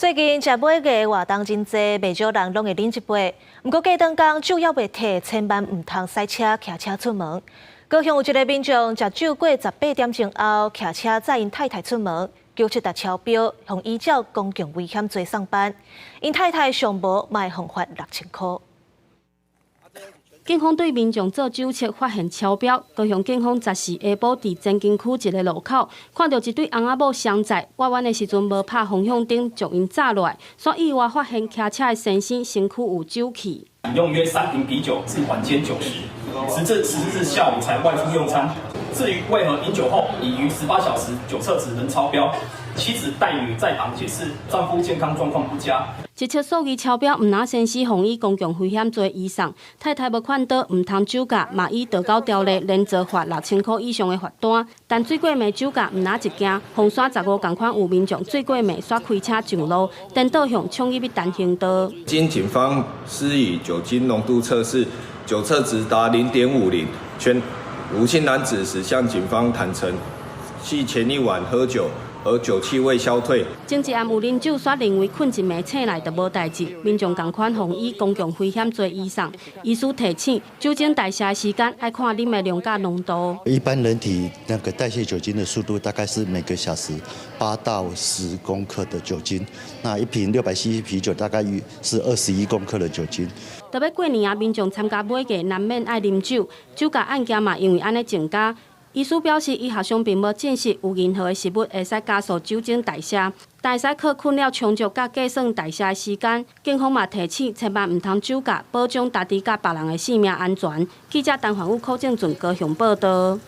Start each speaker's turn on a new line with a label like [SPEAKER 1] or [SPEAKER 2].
[SPEAKER 1] 最近食尾牙活動真濟，袂少人攏會啉一杯。毋過隔頓工酒猶袂退，千萬毋通駛車、騎車出門。高雄有一个民眾食酒過18點鐘後，騎車載𪜶太太出門，酒測達超標，予依照公共危險罪送辦。𪜶太太上無嘛會予罰6000箍。
[SPEAKER 2] 警方對民眾做酒測發現超標，高雄警方14下晡佇前鎮區一个路口，看著一對翁仔某相載，拐彎的時陣無拍方向燈，將𪜶炸落來，煞意外發現騎車的先生身軀有酒氣。
[SPEAKER 3] 飲用約3瓶啤酒至晚間9時，時至14日下午才外出用餐。至於為何飲酒後已逾18小時酒測值仍超標，妻子帶女在旁解釋，丈夫健康狀況不佳。
[SPEAKER 2] 一測數字超標，毋但先生予以公共危險罪移送，太太無勸導，毋通酒駕，嘛依道交條例連坐罰6000箍以上的罰單。但醉過暝酒駕毋但一件，鳳山15仝款有民眾醉過暝煞開車上路，顛倒向衝入去單行道。
[SPEAKER 4] 經警方施以酒精濃度測試，酒測值達0.50，全吳姓男子時向警方坦承，係前一晚喝酒而酒氣未消退。
[SPEAKER 2] 前一暗有啉酒，煞認為睏一暝醒來就無代誌，民眾仝款予以公共危險罪移送。醫師提醒，酒精代謝的時間愛看啉的量佮濃度。
[SPEAKER 5] 一般人體那個代謝酒精的速度大概是每個小時8到10公克的酒精，那一瓶600 cc 啤酒大概是21公克的酒精。
[SPEAKER 2] 特別過年啊，民眾參加尾牙難免愛啉酒，酒駕案件嘛因為按呢增加。醫師表示，醫學上並無證實有任何的食物會使加速酒精代謝，但會使靠睏了充足佮計算代謝的時間。警方嘛提醒，千萬毋通酒駕，保障家己佮別人的性命安全。記者陳環宇、柯正俊高雄報道。